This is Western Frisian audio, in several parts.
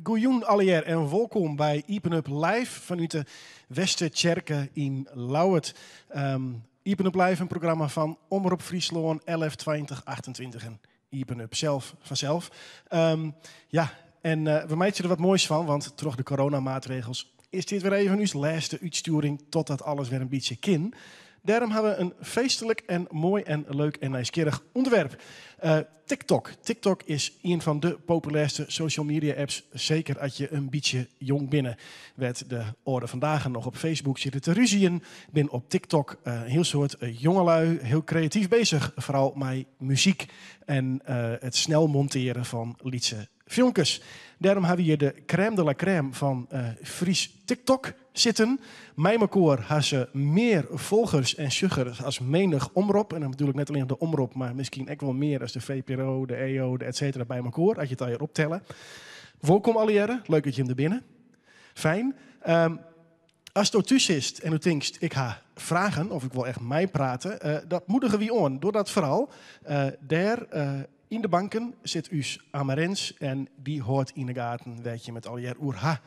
Goejûn allegear en wolkom by Iepen Up Live fanút de Westertsjerke yn Ljouwert. Iepen Up Live, in programma fan Omrop Fryslân, LF 2028 en Iepen Up sels fansels. Ja, en we meitsje der wat moais fan, want troch de coronamaatregels is dit wer even ús lêste útstjoering totdat alles wer in bytsje kin. Dêrom ha we in feestlik en moai en leuk en nijsgjirrich ûnderwerp. TikTok. TikTok is ien fan de populêrste social media apps, seker as je in bytsje jong binne. Wêr't de âlde fan dagen noch op Facebook sitte te rúzjen, bin op TikTok in hiel soad jongelui hiel kreatyf besich, foaral mei muzyk en it snel montearen fan lytse filmkes. Dêrom ha we hjir de crème de la crème fan Frysk TikTok sitten. Mei mekoar ha se mear folgers en sjoggers as menich omrop. En dan bedoel ik net allinnich de omrop, mar miskien ek wol mear as de VPRO, de EO, de et cetera by mekoar, as je it allegear optelle. Wolkom allegearre, leuk dat jim der binne. Fijn. Asto thús sitst en do tinkst, ik ha fragen of ik wol echt meiprate, dat moedige wy oan. Doch dat foaral. Dêr yn de banken sit ús Amarens en dy hâldt yn de gaten wêr't jim it allegear oer ha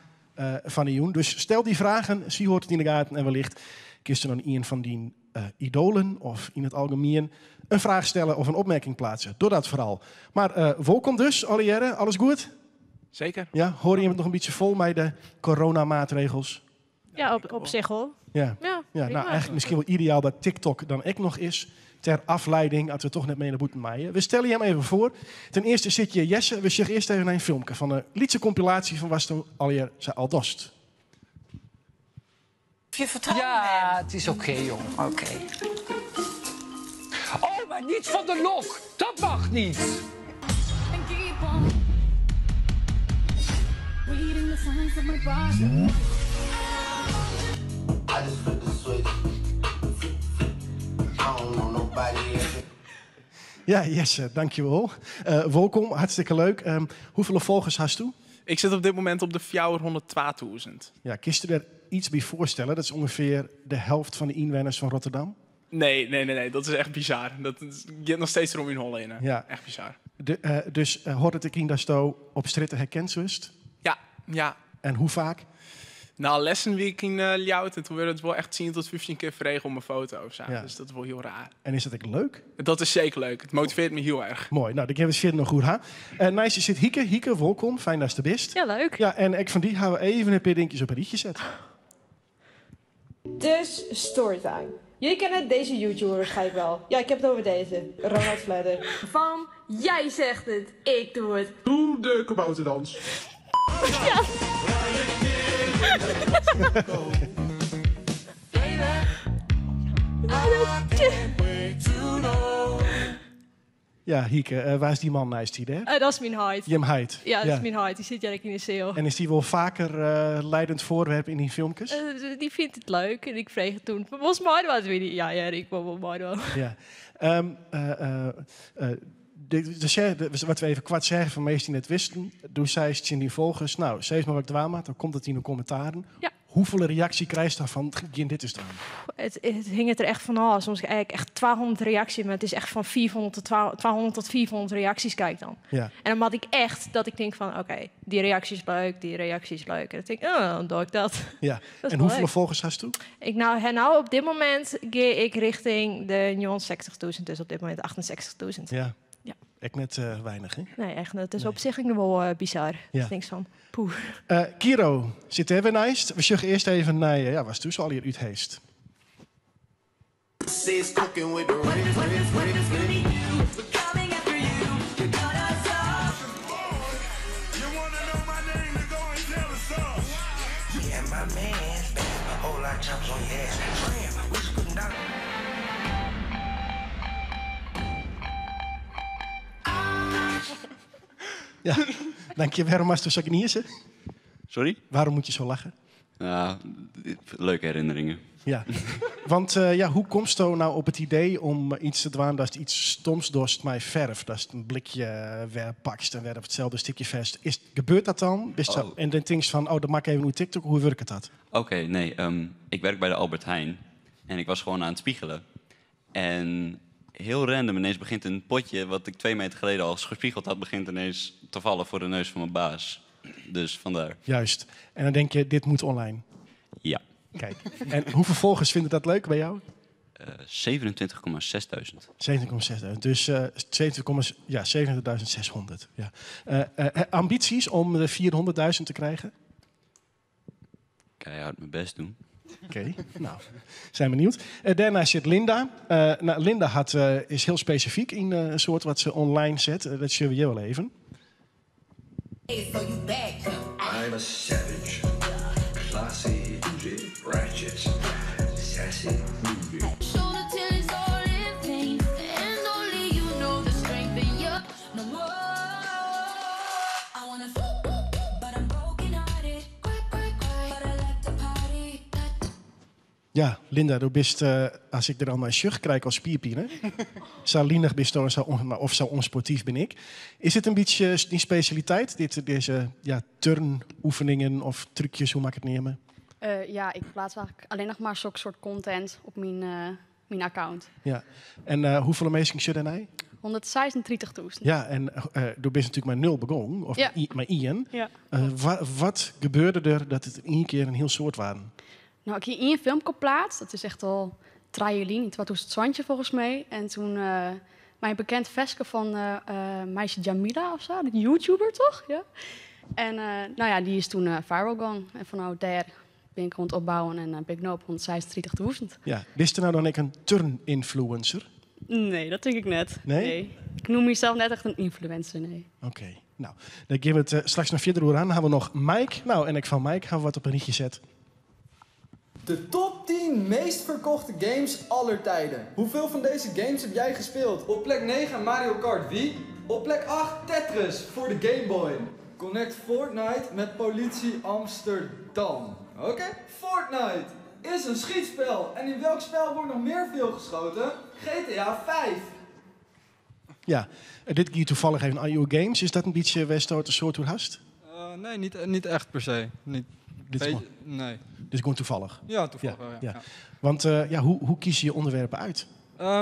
fan 'e jûn. Dus stel dy fragen, sy hâldt it yn de gaten en wellicht kinst dan ien fan dyn idolen of yn it algemien in fraach stelle of in opmerking pleatse. Doch dat foaral. Mar wolkom dus allegearre. Alles goed? Zeker. Ja, hâlde jim it noch in bytsje fol mei de coronamaatregels? Ja, op sich wol. Ja. Ja, Ja, nou, prima. eigentlik miskien wol ideaal dat TikTok dan ek noch is ter afleiding, as we toch net mear nei bûten meie. We stelle jim even foar. Ten earste sit hjir Jesse. We sjogge earst even nei in filmke fan in lytse kompilaasje fan watsto allegear sa al dochst. Je vertrouwen Ja, hem. het is oké, jong. Oké. Oh, maar niet van de lok. Dat mag niet. And keep on reading the signs of my body. I just flip the switch. I don't know nobody else. Ja, Jesse, dankjewol. Wolkom, hartstikke leuk. Hoefolle folgers hasto? Ik sit op dit momint op de 402.000. Ja, kinst der yts by foarstelle? Dat is ûngefear de helte fan de ynwenners fan Rotterdam. Nee, nee, nee, nee, dat is echt bizar. Dat giet noch steeds troch myn holle hinne. Ja. Echt bizar. Dus hâldt it ek yn datsto op strjitte herkend wurdst? Ja, ja. En hoe faak? Nou, lêsten wie ik yn Ljouwert en toen wurdt it wol echt 10 tot 15 kear frege om in foto of sa. Ja. Dus dat is wol hiel raar. En is dat ek leuk? Dat is seker leuk. It motivearret my hiel erch. Moai. Nou, dêr gean we it fierder noch oer ha. Neist dy sit Hieke. Hieke, wolkom. Fijn datst der bist. Ja, leuk. Ja, en ek fan dy ha we even in pear dinkjes op in rychje set. Dus storytime. Jullie kennen deze YouTuber waarschijnlijk wel. Ja, ik heb het over deze. Ronald Vledder. Van jij zegt het, ik doe het. Doe de kabouterdans. Ja. Ja, Hieke, wa is dy man neist dy dêr? Dat is myn heit. Jim heit? Ja, dat is myn heit. Dy sit hjir ek yn de seal. En is dy wol faker lijdend foarwerp yn dyn filmkes? Dy fynt it leuk en ik frege toen, wolst meidwaan? Toen wie dy, ja hear, ik wol wol meidwaan. Ja. Wat we even koart seagen foar minsken dy't net wisten, doe seist tsjin dyn folgers, nou, sis mar wat ik dwaan moat, dan komt it yn de kommentaren. Ja. Hoefolle reaksje krijst dan fan gean dit ris dwaan? It hinget der echt fan ôf. Soms krij ik echt 200 reaksjes, mar it is echt fan 400 tot 200 tot 400 reaksjes krij ik dan. Ja. En dan moat ik echt dat ik tink fan oké, dy reaksje is leuk, dy reaksje is leuk. En dan tink ik, oh, dan doch ik dat. Ja. Dat is En wol hoefolle leuk. folgers hasto? Ik, nou, hè, nou, op dit momint gean ik rjochting de 69.000, dus op dit momint 68.000. Ja. Ja. Ek net weinich, hè? Nee, echt net. Dus Nee. op sich ek noch wol bizar. Ja. Dus tink fan, poeh. Kiro sit dêr wer neist. We sjogge earst even nei, ja, watsto sa allegear útheest. Sis cooking with the red, red, red, red. You wanna know my name, then go and tell the sauce. Me and my man, bam, a whole lot of choppers on your ass. Tram, we just putting down. Ja, dank je. Waarom moatst do sa gnize? Sorry? Waarom moet je zo lachen? Ja, leuke herinneringen. Ja, want ja, hoe komsto nou op it idee om yts te dwaan datst yts stoms dochst mei ferf? Datst in blikje wer pakst en wer op itselde stikje ferfst. Is, gebeurt dat dan? Bist Oh. En dan tinkst fan, oh, dat maak ik even oer TikTok. Hoe wurket dat? Oké, nee. Ik werk bij de Albert Heijn en ik was gewoon aan het spiegelen. En heel random ineens begint een potje, wat ik 2 meter geleden al gespiegeld had, begint ineens te vallen voor de neus van mijn baas. Dus vandaar. Juist. En dan denk je, dit moet online. Ja. Kijk. En hoeveel volgers vinden dat leuk bij jou? 27,6 duizend. 17,6. Dus ja, 27.600. Ja. Ambities om de 400.000 te krijgen? Keihard mijn best doen. Oké, nou, zijn benieuwd. Daarna zit Linda. Nou, Linda is heel specifiek in een soort wat ze online zet. Dat zullen we je wel even. I'm a savage. Classy, bougie, ratchet, sassy, moody. Shoulder till it's all in vain. And only you know the strength in you. No more. I wanna but I'm broken hearted. Cry, cry, cry. But I like to party. Ja, Linda, du bist, als ik er al naar zucht krijg als spierpine. Zo lienig bist du, zo on, of zo onsportief ben ik. Is het een beetje die specialiteit, deze ja, turnoefeningen of trucjes, hoe mag ik het nemen? Ja, ik plaats eigenlijk alleen nog maar zulke soort content op mijn account. Ja, en hoeveel mensen zitten er nou? 136.000. Ja, en du bist natuurlijk maar 0 begonnen, of Ja. maar 1. Ja. Wat gebeurde er dat het in één keer een heel soort waren? Nou, ik heb één filmpje geplaatst. Dat is echt al 3 juli, in 2020 volgens mij. En toen mijn bekend veske van meisje Jamila of zo, de YouTuber toch? Ja. En nou ja, die is toen viral gone. En vanuit daar ben ik rond opbouwen en ben ik nu op 136.000. Ja, wist er nou dan ik een turn-influencer? Nee, dat denk ik net. Nee? Nee. Ik noem mezelf net echt een influencer, nee. Oké, nou, dan gaan we het straks nog verder aan. Dan hebben we nog Mike. Nou, en ik van Mike gaan we wat op een rietje zetten. De top 10 meest verkochte games aller tijden. Hoeveel van deze games heb jij gespeeld? Op plek 9 Mario Kart Wii. Op plek 8 Tetris voor de Game Boy. Connect Fortnite met politie Amsterdam. Oké, Fortnite is een schietspel. En in welk spel wordt nog meer veel geschoten? GTA 5. Ja, dit keer toevallig even IO Games. Is dat een beetje Westoot een soort hoe hast? Nee, niet echt per se. Niet. Dit is Beetje, gewoon nee. Dus gewoon toevallig? Ja, toevallig wel, ja. Ja. Want ja, hoe kies je je onderwerpen uit?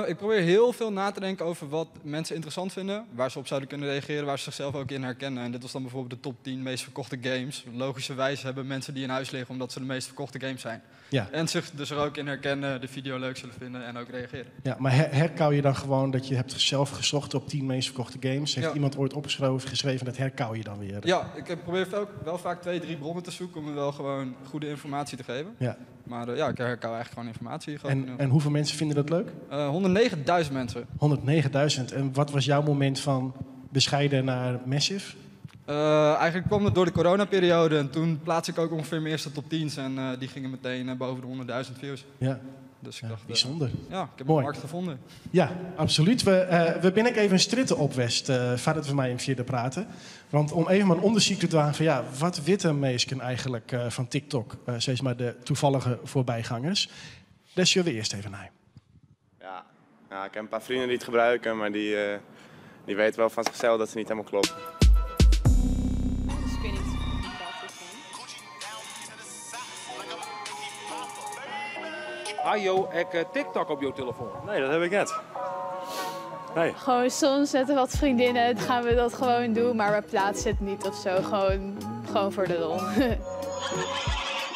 Ik probeer heel veel na te denken over wat mensen interessant vinden. Waar ze op zouden kunnen reageren, waar ze zichzelf ook in herkennen. En dit was dan bijvoorbeeld de top 10 meest verkochte games. Logischerwijs hebben mensen die in huis liggen omdat ze de meest verkochte games zijn. Ja. En zich dus er ook in herkennen, de video leuk zullen vinden en ook reageren. Ja, maar herkauw je dan gewoon dat je hebt zelf gezocht op 10 meest verkochte games? Heeft Ja. iemand ooit opgeschreven, geschreven, dat herkauw je dan weer? Ja, ik probeer wel vaak 2, 3 bronnen te zoeken om me wel gewoon goede informatie te geven. Ja. Maar ja, ik herkauw eigenlijk gewoon informatie. En hoeveel mensen vinden dat leuk? 109.000 mensen. 109.000. En wat was jouw moment van bescheiden naar massive? Eigenlijk kwam het door de coronaperiode en toen plaats ik ook ongeveer mijn eerste top 10's en die gingen meteen boven de 100.000 views. Ja. Dus ik Ja, dacht, bijzonder. ja, ik heb Mooi. mijn markt gevonden. Ja, absoluut. We ben ik even een stritten op West, vader van mij in vierde praten. Want om even maar een onderzoek te doen van ja, wat witte meesken eigenlijk van TikTok, zeg maar de toevallige voorbijgangers. Daar zullen we eerst even naar. Ja, nou, ik heb een paar vrienden die het gebruiken, maar die weten wel van zichzelf dat ze niet helemaal klopt. Dus ik weet niet wat dat is. Hajo, ik TikTok op jouw telefoon. Nee, dat heb ik net. Nee. Gewoon soms met wat vriendinnen gaan we dat gewoon doen, maar we plaatsen het niet of zo. Gewoon voor de lol.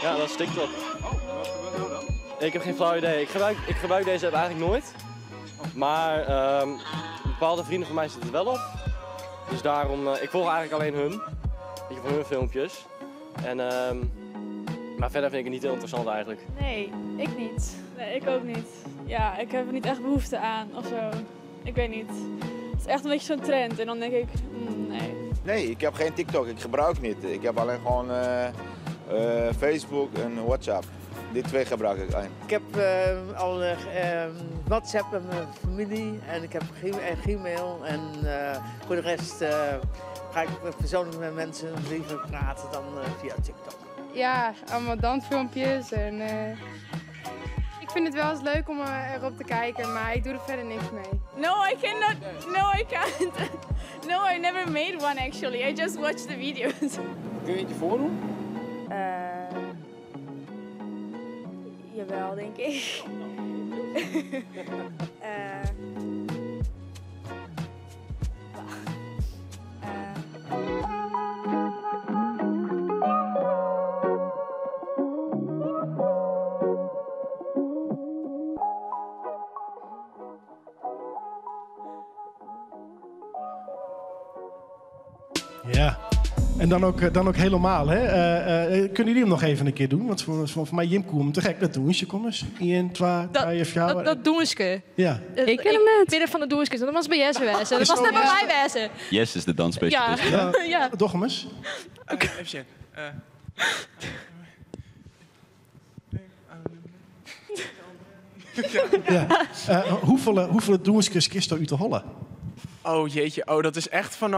Ja, dat is TikTok. Oh, wat gebeurt er nou dan? Ik heb geen flauw idee. Ik gebruik deze app eigenlijk nooit. Maar bepaalde vrienden van mij zitten er wel op. Dus daarom, ik volg eigenlijk alleen hun. Ik van hun filmpjes. Maar verder vind ik het niet heel interessant eigenlijk. Nee, ik niet. Nee, ik ook niet. Ja, ik heb er niet echt behoefte aan of zo. Ik weet niet. Het is echt een beetje zo'n trend en dan denk ik, nee. Nee, ik heb geen TikTok. Ik gebruik niet. Ik heb alleen gewoon Facebook en WhatsApp. Die twee gebruik ik alleen. Ik heb al WhatsApp met mijn familie en ik heb Gmail. En voor de rest ga ik persoonlijk met mensen liever praten dan via TikTok. Ja, allemaal dansfilmpjes en ik vind het wel eens leuk om erop te kijken, maar ik doe er verder niks mee. No, I cannot. No, I can't. No, I never made one actually. I just watch the videos. Kun je het je voordoen? Jawel, denk ik. En dan ook helemaal, hè? Kunnen jullie hem nog even een keer doen? Want voor mij Jim koe hem te gek. Dat doen ze. Kom eens. 1, 2, 3, 4. Dat dûnske. Ja. Ik ken hem net. Binnen van de dûnskes. Dat was bij Jesse wezen. Dat was net bij mij wezen. Jesse is de dansspecialist. Ja. Ja. Doch hem eens. Oké. Even zien. Ja. Hoeveel dûnskes kist er uit de holle? Oh jeetje, oh, dat is echt van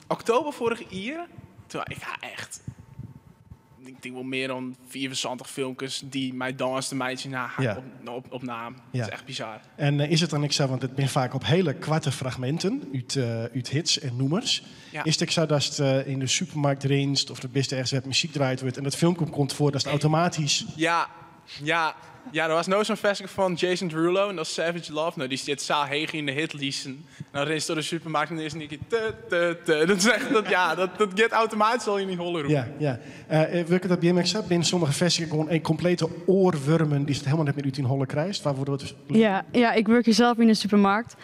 oktober vorig jaar. Toen, ik ga echt, ik denk wel meer dan 74 filmpjes die mij danste meisje na op naam. Dat is echt bizar. En is het dan ik zo, want het ben vaak op hele kwarte fragmenten uit hits en noemers. Ja. Is het ik zo dat het in de supermarkt rinst of de beste ergens werd muziek draait wordt en dat filmpje komt voor, dat is het automatisch? Ja, ja. Ja, er was nou zo'n versie van Jason Derulo en dat is Savage Love. Nou, die zit zaal heeg in de hitlisten. En dan rent door de supermarkt en dan is het een keer te, te, te. Dat is echt, dat, ja, dat gaat automatisch al in die holle roep. Ja, ja. Wil ik dat bij MX heb? Binnen sommige versies gewoon een complete oorwormen die het helemaal net meer uit in holle krijgt. Waarvoor dat dus Ja, ja, ik werk hier zelf in de supermarkt.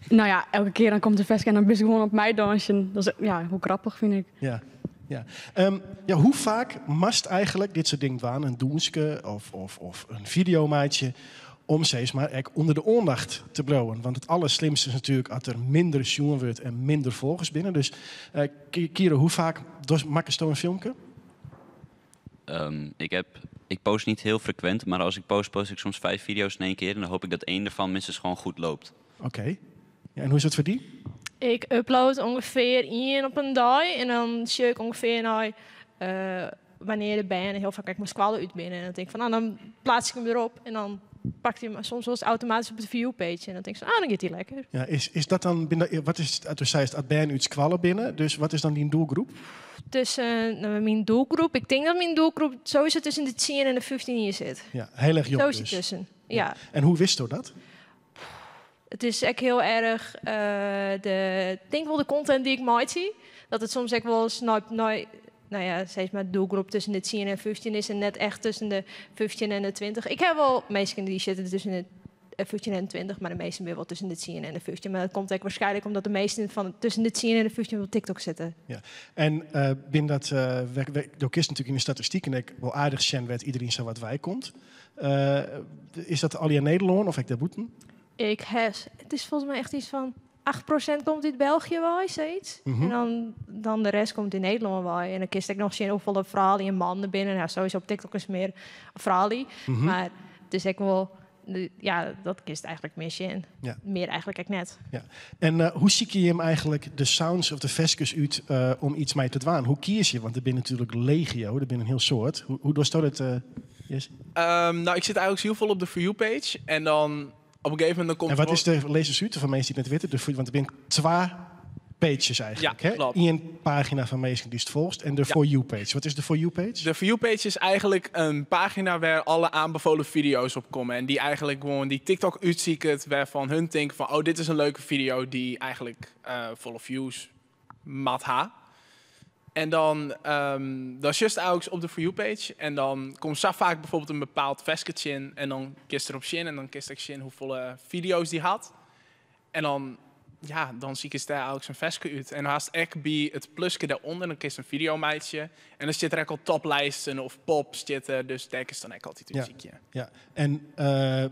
Nou ja, elke keer dan komt de versie en dan ben ik gewoon op mij dansen. Dat is, ja, hoe grappig vind ik. Ja. Ja. Ja, hoe vaak mast eigenlijk dit soort dingen waan, een doenske of een videomaatje, om steeds maar echt onder de aandacht te blijven? Want het allerslimste is natuurlijk dat er minder jongen wordt en minder volgers binnen. Dus Kiro, hoe vaak maak je een filmpje? Ik post niet heel frequent, maar als ik post, post ik soms 5 video's in één keer. En dan hoop ik dat één ervan minstens gewoon goed loopt. Oké. Ja, en hoe is dat voor die? Ik upload ongeveer 1 op een dag. En dan zie ik ongeveer naar wanneer de band heel vaak ik mijn squallen uit binnen. En dan denk ik van, nou, dan plaats ik hem erop. En dan pakt hij hem soms wel eens automatisch op het view page. En dan denk ik van, dan gaat hij lekker. Ja, is dat dan binnen, wat is het, toen zei het, het band uit squallen binnen. Dus wat is dan die doelgroep? Tussen, nou, mijn doelgroep. Ik denk dat mijn doelgroep sowieso tussen de 10 en de 15 hier zit. Ja, heel erg jong Zo zit dus. tussen, ja. En hoe wist u dat? Het is echt heel erg de, ik denk wel de content die ik maak zie. Dat het soms echt wel eens nooit, nooit, nou ja, steeds maar doelgroep tussen de 10 en 15 is en net echt tussen de 15 en de 20. Ik heb wel meesten die zitten tussen de 15 en 20, maar de meesten weer wel tussen de 10 en de 15. Maar dat komt echt waarschijnlijk omdat de meesten van tussen de 10 en de 15 op TikTok zitten. Ja. En binnen dat door kist natuurlijk in de statistiek en ik wel aardig zijn werd iedereen zo wat wij komt. Is dat al in Nederland of ik daar boeten? Ik heb, het is volgens mij echt iets van 8% komt uit België wel, is zoiets. En dan de rest komt in Nederland wel. En dan kies ik nog zien hoeveel verhalen en mannen binnen. Nou, sowieso op TikTok is meer verhalen. Maar het is echt wel, ja, dat kiest eigenlijk meer zin. Meer eigenlijk ook net. Ja. En hoe zie je hem eigenlijk de sounds of de vescus uit om iets mee te dwaan? Hoe kies je? Want er zijn natuurlijk legio, er zijn een heel soort. Hoe doorstoot het, Jesse? Ik zit eigenlijk heel veel op de For You page. En dan op een gegeven moment dan komt En wat er is de lezers uit van mensen die het net weten? Want er zijn 2 pages eigenlijk. Ja, hè? klopt. Eén pagina van mensen die het volgt en de For You page. Wat is de For You page? De For You page is eigenlijk een pagina waar alle aanbevolen video's op komen. En die eigenlijk gewoon die TikTok uitziekt, waarvan hun denken van, oh, dit is een leuke video die eigenlijk volle views mat ha. En dan is juist eigenlijk op de For You page. En dan komt zo vaak bijvoorbeeld een bepaald vesketje in. En dan kiest erop zin. En dan kiest ik zin hoeveel video's die had. En dan zie ik daar eigenlijk zo'n veske uit. En haast ik bij het plusje daaronder, dan kiest een videomeidje. En dan zit er ook al toplijsten of pop zitten. Dus daar is dan ook altijd een muziekje. Ja. En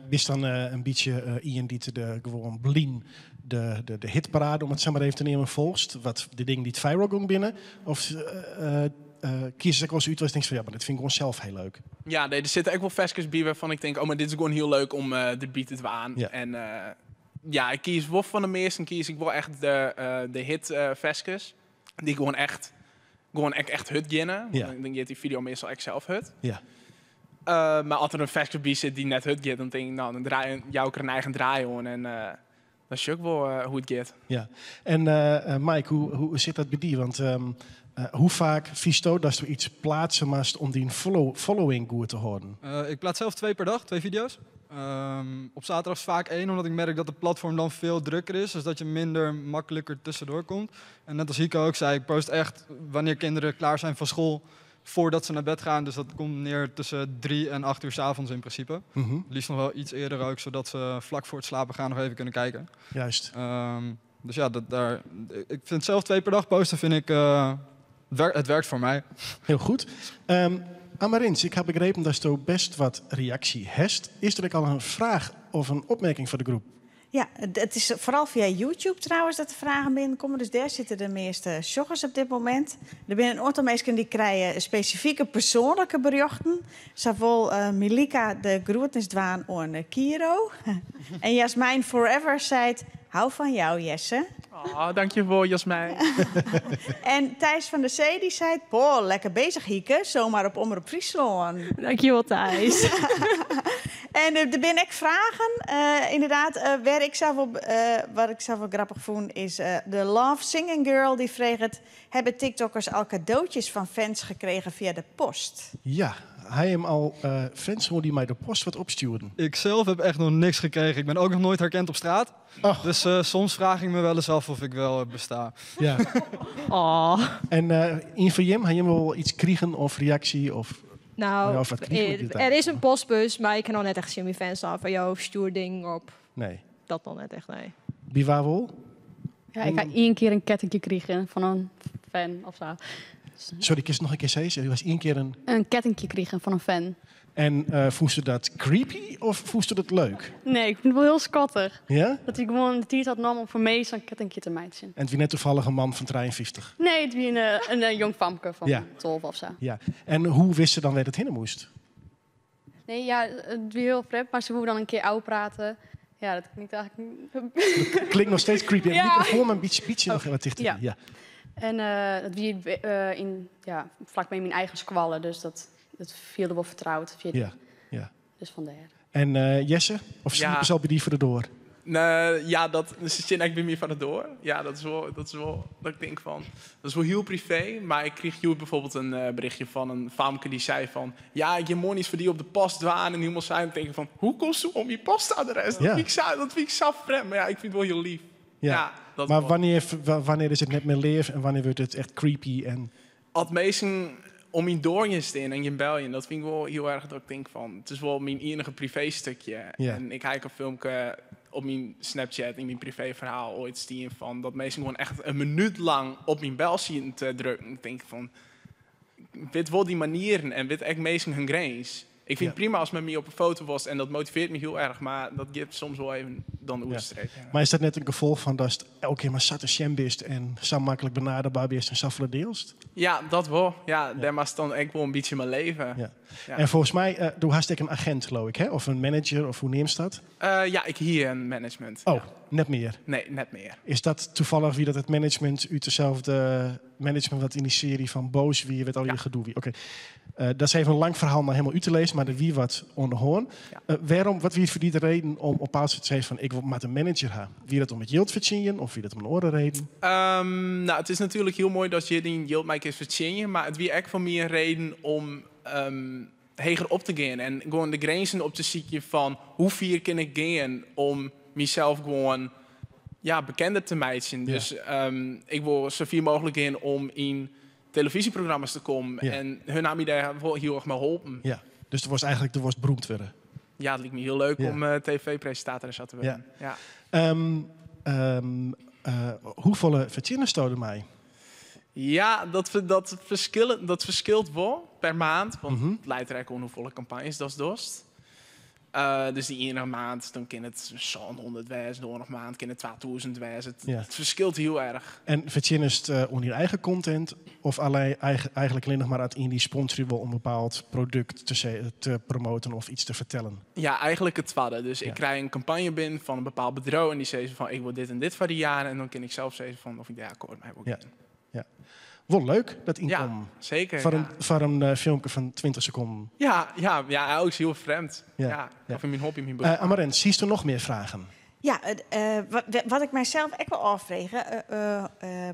is dan een beetje iemand die de gewoon blien de hitparade, om het zo maar even te nemen, volgt? Wat de dingen die het viral gaan binnen? Of kies ik wel eens uit waar je denkt van, ja, maar dat vind ik gewoon zelf heel leuk. Ja, nee, er zitten ook wel veskes bij waarvan ik denk, oh, maar dit is gewoon heel leuk om de beat te waan. En ja, ik kies wel van de meesten, kies ik wel echt de hit veskes. Die gewoon echt hut ginnen. Want dan gaat die video meestal echt zelf hut. Maar als er een veske bij zit die net hut gaat, dan denk ik, nou, dan draai jou ik er een eigen draai om. En dat is ook wel hoe het gaat. Ja. En Mike, hoe zit dat bij die? Want hoe vaak vies je dat je iets plaatsen moest om die following goed te houden? Ik plaats zelf 2 per dag, 2 video's. Op zaterdag vaak 1, omdat ik merk dat de platform dan veel drukker is. Dus dat je minder makkelijker tussendoor komt. En net als Hiko ook zei, ik post echt wanneer kinderen klaar zijn van school, voordat ze naar bed gaan. Dus dat komt neer tussen 3 en 8 uur 's avonds in principe. Liefst nog wel iets eerder ook, zodat ze vlak voor het slapen gaan nog even kunnen kijken. Dus ja, dat, daar, ik vind zelf twee per dag posten, vind ik, het werkt voor mij. Heel goed. Amarins, ik heb begrepen dat je best wat reactie hebt. Is er ook al een vraag of een opmerking voor de groep? Ja, het is vooral via YouTube trouwens dat de vragen binnenkomen. Dus daar zitten de meeste sjoggers op dit moment. Er zijn een aantal mensen die krijgen specifieke persoonlijke berichten. Zowel Milika de Groetnisdwaan en Kiro. En Jasmijn Forever zei, hou van jou, Jesse. Oh, dankjewel, Jasmijn. En Thijs van der Zee die zei, poh, lekker bezig, Hieke. Zomaar op Omroep Fryslân. Dankjewel, Thijs. En er zijn ook vragen. Inderdaad, waar ik zelf op, wat ik zelf wel grappig vond, is de Love Singing Girl die vraagt het, hebben TikTokkers al cadeautjes van fans gekregen via de post? Ja, hij hem al fans hoor die mij de post wat opstuurden. Ik zelf heb echt nog niks gekregen. Ik ben ook nog nooit herkend op straat. Oh. Dus soms vraag ik me wel eens af of ik wel besta. Ja. Oh. En in van Jim, had je wel iets kriegen of reactie of... Nou, Ja, of wat kriegen we dit er is een postbus, maar ik kan nog net echt zien mijn fans af van jou stuur ding op. Nee. Dat dan net echt, nee. Wie waar wel? Ja, ik ga 1 keer een kettingje krijgen van een fan of zo. Sorry, ik is het nog een keer zeggen. Er was 1 keer een... Een kettingje krijgen van een fan. En vond ze dat creepy of vond ze dat leuk? Nee, ik vind het wel heel schattig. Ja? Dat hij gewoon de tijd had nam om voor mij zo'n kettingje te maken. En het wie net toevallig een man van 53. Nee, het wie een jong famke van 12 of zo. Ja. En hoe wist ze dan waar het heen moest? Nee, ja, het wie heel vreemd, maar ze wouden dan een keer oud praten. Ja, dat klinkt eigenlijk niet. Dat klinkt nog steeds creepy. Ja. De microfoon een beetje nog wat dichter. Ja. Ja. En dat wie in, ja, vlakbij mijn eigen squallen, dus dat viel er wel vertrouwd. Via die. Ja, ja. Dus vandaar. En Jesse, of sliepen ze al bij die voor de door? Nee, ja, dat ze zit eigenlijk bij mij van de door. Ja, dat is wel dat ik denk van, dat is wel heel privé. Maar ik kreeg hier bijvoorbeeld een berichtje van een famke die zei van, ja, ik je money is voor die op de post dwaan en helemaal zijn. Ik denk van, hoe komt ze om je postadres? Dat vind ik zo vreemd. Maar ja, ik vind het wel heel lief. Ja. Ja, dat Maar wel. wanneer is het net meer leef en wanneer wordt het echt creepy? En... Ad meesten om je door je steen en je bel je. Dat vind ik wel heel erg dat ik denk van, het is wel mijn enige privéstukje. En ik kijk een filmpje op mijn Snapchat, in mijn privéverhaal ooit stien van dat mensen gewoon echt een minuut lang op mijn bel zien te drukken. Ik denk van, weet wel die manieren en weet echt mensen hun grens. Ik vind het prima als men me op een foto was en dat motiveert me heel erg, maar dat geeft soms wel even dan de oerstreep. Ja. Maar is dat net een gevolg van dat het elke keer maar zat en bist en zo makkelijk benaderbaar bist en zo deelst? Ja, dat wel. Ja, daar was dan echt wel een beetje mijn leven. Ja. Ja. En volgens mij, doe hartstikke een agent, geloof ik, hè? Of een manager, of hoe neemt dat? Ja, ik hier een management. Oh, ja. Net meer? Nee, net meer. Is dat toevallig wie dat het management uit dezelfde management wat in die serie van Boos wie werd al je gedoe wie? Oké. Dat is even een lang verhaal om helemaal uit te lezen, maar de wie wat onder hoorn. Waarom, wat wie voor die de reden om op plaats te zeggen van ik wil maar een manager hebben? Wie dat om het yield verdienen of wie dat om een oren reden? Nou, het is natuurlijk heel mooi dat je die yield mij kunt verdienen, maar het wie echt voor mij een reden om heger op te gaan en gewoon de grenzen op te zieken van hoe vier kan ik gaan om mezelf gewoon bekender te maken. Dus ik wil zoveel mogelijk in om in televisieprogramma's te komen. En hun hebben me daar wel heel erg mee geholpen. Ja, dus er was eigenlijk de worst beroemd worden. Ja, het lijkt me heel leuk om tv-presentator zo te worden. Ja. Hoeveel verdienen stoden mij? Ja, dat verschilt wel per maand. Want het leidt er eigenlijk om hoeveel campagnes dat is dost. Dus die ene maand, dan kan het zo'n 100 wijzen, de andere maand kan het 2000 wijzen. Het verschilt heel erg. En verdienen het onder je eigen content of alleen, eigenlijk alleen nog maar uit in die sponsor wil om een bepaald product te promoten of iets te vertellen? Ja, eigenlijk het tweede. Dus ik krijg een campagne binnen van een bepaald bedrijf en die zeggen van ik wil dit en dit voor die jaren. En dan kan ik zelf zeggen van of ik daar akkoord mee wil gaan. Ja. Wel leuk, dat inkomen. Ja, zeker. Voor een filmpje van 20 seconden. Ja, ook heel vreemd. Ja, of in mijn hobby, in mijn beroep. Amarens, zie je er nog meer vragen? Ja, wat ik mijzelf ook wel afvraag.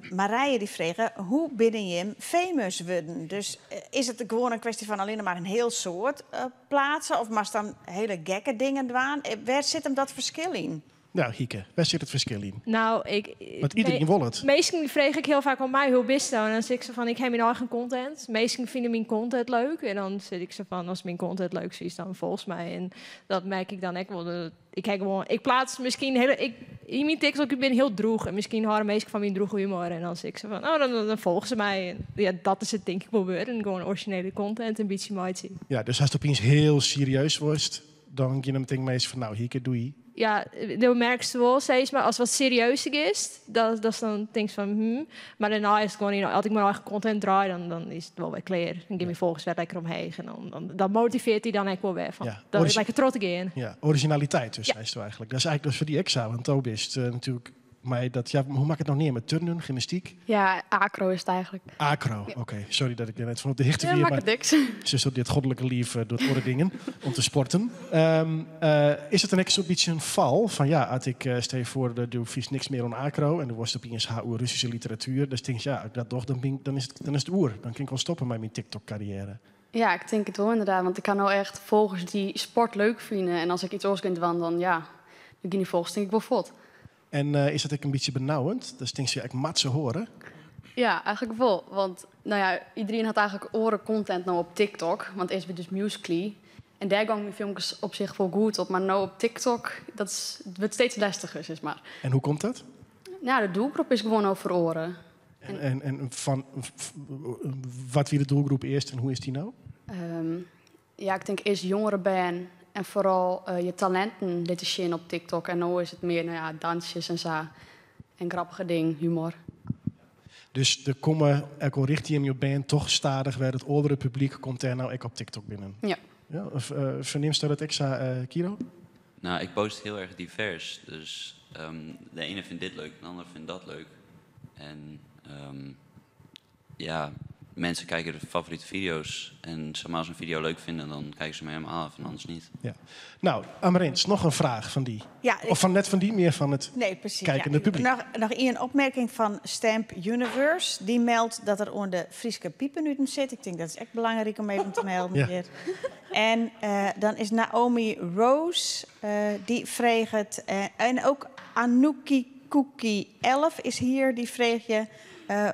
Marije die vraagt, hoe binnen je hem famous worden? Dus is het gewoon een kwestie van alleen maar een heel soort plaatsen? Of mag dan hele gekke dingen doen? Waar zit hem dat verschil in? Nou, Hieke, wêr sit it ferskil yn? Nou, ik... Want iderien wol it. Minsken freegje ek hiel faak oan my, hoe bisto? En dan sis ik sa fan, ik ha myn eigen content. Minsken fine myn content leuk. En dan sit ik sa fan, as myn content leuk is, dan folgst my. En dat merk ik dan ek wol. Ik ha gewoan, ik pleats miskien hiele, ik, yn myn TikTok, ik bin hiel drûch. En miskien hâlde minsken fan myn drûge humor. En dan sis ik sa fan, oh, dan folgje se my. En ja, dat is it tink ik wol wurden. Gewoan orizjinele content in bytsje meitsje. Ja, dus ast opiens hiel serieus wurdst, dan geane meteen minsken fan, nou, Hieke, doei. Ja, do merkst wol steeds, mar ast wat serieuzer giest, dat dan tinkst fan. Maar dêrnei is it gewoan, as ik myn eigen content draai, dan is it wol wer klear. Dan geane myn folgers wer lekker omheech en dan motivearret dy dan ek wol wer fan, dan is lekker troch te gean. Ja, orizjinaliteit dus, seisto eigentlik. Dat is eigentlik dus foar dy ek sa, want do bist natuerlik mei dat, ja, hoe moat ik it no neame? Turnen, gymnastyk? Ja, acro is it eigentlik. Acro, oké. Sorry dat ik der net fan op de hichte Ja, wie, makket mar niks. Se op dit godlike liif docht oare dingen om te sporten. Is it dan ek sa'n bytsje in fal fan ja, as ik stel je foar, do fynst niks mear oan acro en do wolst opiens ha oer Russyske literatuer, dan tinkst ja, as ik dat doch, dan bin ik, dan is it oer. Dan kin ik wol stoppe mei myn TikTok-karriêre. Ja, ik tink it wol ynderdaad, want ik ha no echt folgers dy't sport leuk fine en as ik yts oars gean dwaan, dan ja, dan gean dy folgers tink ik wol fuort. En is dat ek in bytsje benauwend? Dus tinkst, ja, ik moat se hearre? Ja, eigentlik wol. Want nou ja, iderien hat eigentlik oare content no op TikTok. Want earst wie dus Musical.ly. En dêr gongen myn filmkes op sich wol goed op. Mar no op TikTok, dat is, it wurdt steeds lestiger, sis mar. En hoe komt dat? Nou, de doelgroep is gewoan no feroare. En fan wat wie de doelgroep earst en hoe is dy no? Ja, ik tink earst jongere bern en foaral je talinten litte sjen op TikTok. En no is it mear, nou ja, dansjes en sa. En grappige dingen, humor. Dus der komme, ek al rjochtsje jim je op bern, dochs stadich wer it âldere publyk komt dêr no ek op TikTok binnen. Ja. Ja, of fernimsto dat ek sa, Kiro? Nou, ik post hiel erch divers. Dus de iene fynt dit leuk, de oare fynt dat leuk. En ja, mensen kijken de favoriete video's. En zeg maar, als ze een video leuk vinden, dan kijken ze hem helemaal af en anders niet. Ja. Nou, Amarins, noch in fraach fan dy. Ja, ik Of fan net fan dy, mear fan it Nee, presys. kijkende ja. publyk. Noch ien opmerking fan Stamp Universe. Dy meldt dat er oan de Fryske pipernuten sit. Ik tink dat is ek belangryk om even te melden hjir. En dan is Naomi Rose, dy freget... en ek Anouki Cookie 11 is hjir, dy freegje...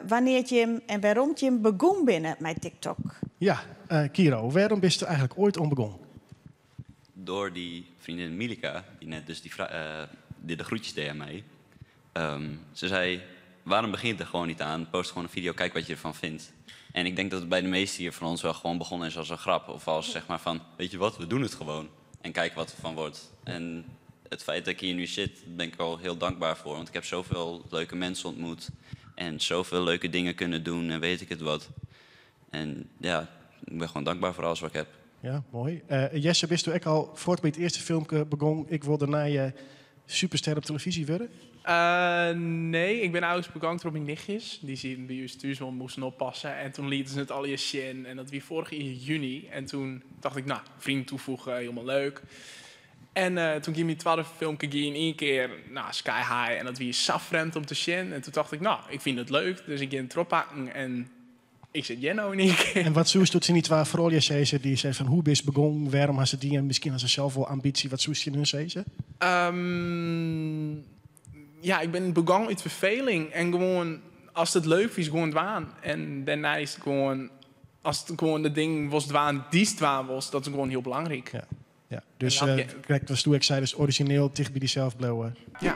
wannear't jim en wêrom't jim begûn binne mei TikTok? Ja, Kiro, wêrom bist eigentlik oait oan begûn? Troch dy freondinne Milika, dy't net dus dy de groetjes die oan my. Se sei, waarom begjin je der gewoan net oan? Post gewoan in video, kyk wat je derfan fynst. En ik tink dat it by de measten hjir fan ús wol gewoan begûn is as in grap. Of as zeg maar fan, weet je wat, we doen het gewoon. En kyk wat derfan wurdt. En it feit dat ik hjir no sit, bin ik al hiel tankber foar. Want ik ha safolle leuke minsken ûntmoete. En safolle leuke dingen kinnen dwaan en weet ik it wat. En ja, ik bin gewoan tankber foar alles wat ik ha. Ja, moai. Jesse, bisto ek al fuort by it earste filmke begûn? Ik wol de nije superster op telefyzje wurde? Nee, ik bin eins begûn troch myn nichtjes. Dy sieten by ús thús, want moasten oppasse. En doe lieten se it allegear sjen. En dat wie foarich jier juny. En doe tocht ik, nou, freonen tafoegje, hielendal leuk. En doe gie myn twadde filmke gie yn ien kear, nou, sky high. En dat wie sa frjemd om te sjen. En doe tocht ik, nou, ik fyn it leuk. Dus ik gean it trochpakken en ik sit hjir no yn ien kear. En wat soesto tsjin dy twa froulju sizze dy't sizze fan hoe bist begûn, wêrom hast it dien? Miskien ha se sels wol ambysje, wat soest tsjin hun sizze? Ja, ik bin begûn út ferfeling en gewoan, ast it leuk fynst, gewoan dwaan. En dêrnei is it gewoan, ast gewoan de dingen wolst dwaan dy'tst dwaan wolst, dat is gewoan hiel belangryk. Ja, ja. Dus, En dan krekt watsto ek sei, dus orizjineel ticht by dysels bliuwe. Ja.